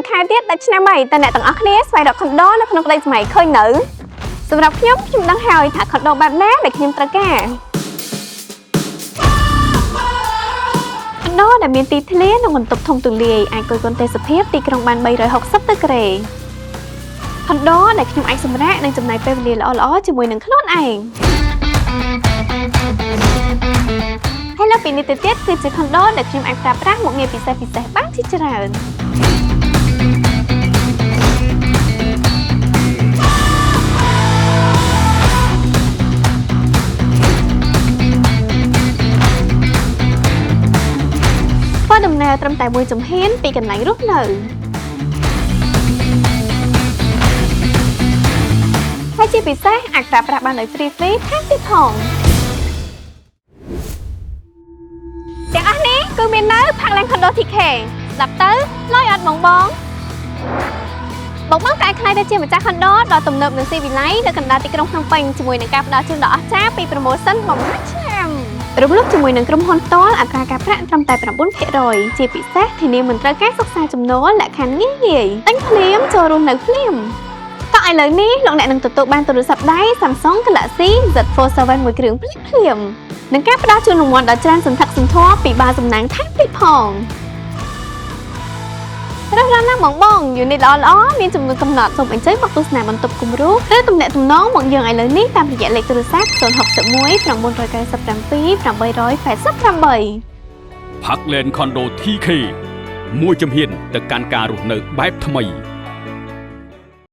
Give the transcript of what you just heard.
ខែទៀតដាច់ឆ្នាំហើយតើអ្នកទាំងអស់គ្នាស្វែងរកខុនដូនៅក្នុងក្តីសម័យឃើញនៅសម្រាប់ខ្ញុំខ្ញុំដឹងហើយថាខុនដូបែបណាដែលខ្ញុំត្រូវការខុនដូដែលមានទីធ្លានិងបន្ទប់ធំទូលាយអាចគយគន់ទេសភាពទីក្រុងបាន360ដឺក្រេខុនដូដែលខ្ញុំអាចសម្រាកនិងចំណាយពេលវេលាល្អៗជាមួយនឹងខ្លួនឯងហើយលើសពីនេះទៅទៀតគឺជាខុនដូដែលខ្ញុំអាចប្រើប្រាស់មុខងារពិសេសៗបានជាច្រើន ធ្វើដំណើរត្រឹមតែមួយជំហានពីកន្លែងរស់នៅហើយជាពិសេសអាចប្រើប្រាស់បានដោយ free free ថែមទៀតផងទាំងអស់នេះគឺមាននៅផាក់ឡាំង Condo TK ស្ដាប់ទៅលយអត់បងបងបងបងក៏អាចក្លាយទៅជាម្ចាស់ខុនដូដ៏ទំនើបនិងស៊ីវិល័យនៅកណ្ដាលទីក្រុងភ្នំពេញជាមួយនឹងការផ្ដល់ជូនដ៏អស្ចារ្យពី promotion បំណាច់ឆ្នាំ រំលោភជាមួយនឹងក្រុមហ៊ុនផ្ទាល់អត្រាការប្រាក់ត្រឹមតែ9%ជាពិសេសធានាមិនត្រូវការសិក្សាចំណូលលក្ខខណ្ឌងាយងាយទិញភ្លាមចូលរស់នៅភ្លាមតោះឥឡូវនេះលោកអ្នកនឹងទទួលបានទូរស័ព្ទដៃ Samsung Galaxy Z Fold 7មួយគ្រឿងភ្លាមភ្លាមៗនិងការផ្ដល់ជូនរង្វាន់ដ៏ច្រើនសន្ធឹកសន្ធាប់ពីបារសំណាងថែមទៀតផងរើសរានណាស់បងបងយូនីតល្អៗមានចំនួនកំណត់សូមអញ្ជើញមកទស្សនាបន្ទប់គំរូឬទំនាក់ទំនងមកយើងឥឡូវនេះតាមរយៈលេខទូរស័ព្ទ061 997 888 ផាក់លែនខុនដូ TK មួយជំហានទៅកាន់ការរស់នៅបែបថ្មី។